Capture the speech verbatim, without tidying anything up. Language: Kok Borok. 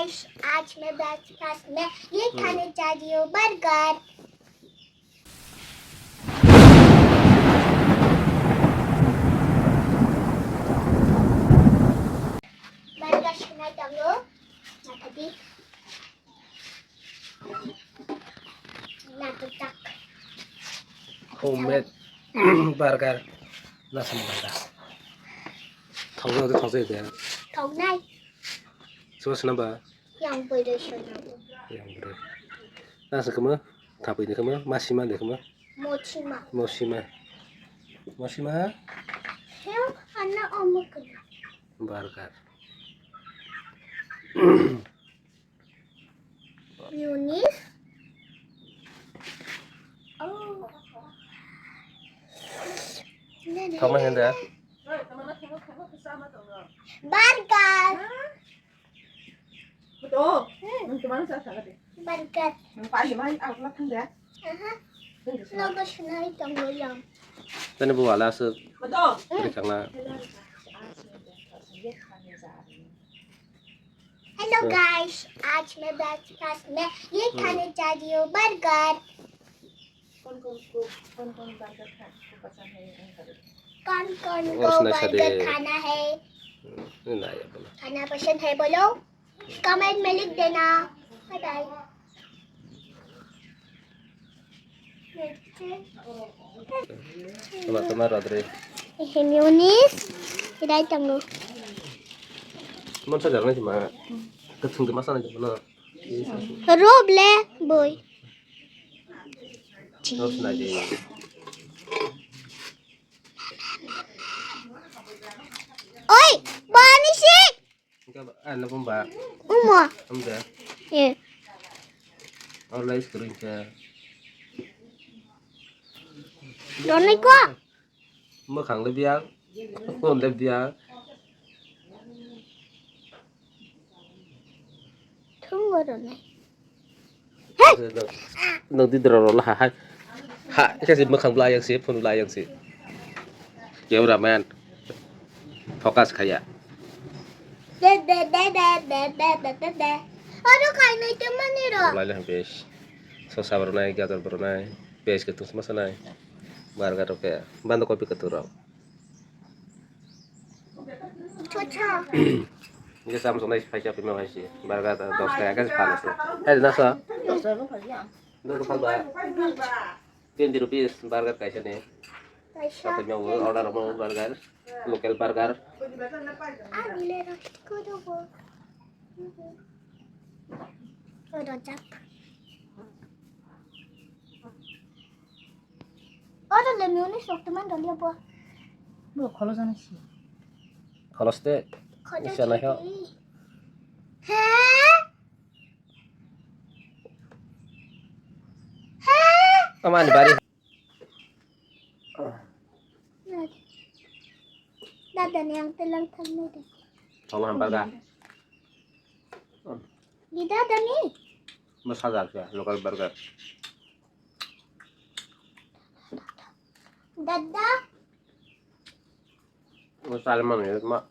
आज मैं ब्रेकफास्ट में ये खाने जा रही हूँ, burger. Barbecue na tango, nakadi. Nakutak. Homemade burger. Nasam burger. Thongna de thongsa de. Thongnai. Soba swnamba? Yang bwrwi swnamwi. Yang bwrwi. Nasa kama? Thapwi de kama? Masima de kama? Mosima. Mosima. Mosima? Heo, ana omo kena. Burger. Yunis. Oh. Thoma henda. Burger. Betul. Hmm. Nang kemana sa sa de? Burger. Nang pagi mai aku lah kan ya. Aha. Logo sunai tonggo yang. Tani bu wala se. Betul. Rikang na. Hello guys, आज मैं ब्रेकफास्ट में ये खाने जा रही हूँ, बर्गर। कौन कौन को, कौन कौन बर्गर खा-, को पसंद है, उनका बताओ। कौन कौन को बर्गर खाना है? नहीं, नहीं, बोलो। खाना पसंद है, बोलो। कमेंट में लिख देना। Bye bye. Tama, tama, Rodri. Hemionis, hidai tango. Mon sa jarang sih, ma. Kecil ke masa nih, mana? Roble, boy. Terus nanti. Oi, bani sih. Engka ba, ah, nabung ba. Uma. Amda. Eh. Or lai screen ke. Donai ko. Mwkhang le biang. Phone le biang. Thung go donai. Nang di dra rola hai. Ha, ika si mwkhang bla yang si, phone bla yang si. Camera man. Focus khaya. De, de, de, de. Aro kainai te mani ro. Lai le bes. Sosa bronai, gajar bronai, bes ke tus masanai. Burger ke, bando kopi ke turok. Chocha. Ini sam sonai paisa pima paisi. Burger ta dos taka ke panas. Hai, nasa. Dos taka phalba. Twenty rupees burger kaisa ni. Paisa. Apa mau order mau burger? Local burger. Ah, dile roti ko do bo. Oi, rojak. Oro le miyuni sok teman dol ya bo. Bo kholo jana si. Kholos te. Kholos te. He? He? Amani bari. Dada ni ang telang thang ni de. Tolong hampa ga. Di dada ni. Masalah ya, local burger. Dada. Masalah mana ya, mak?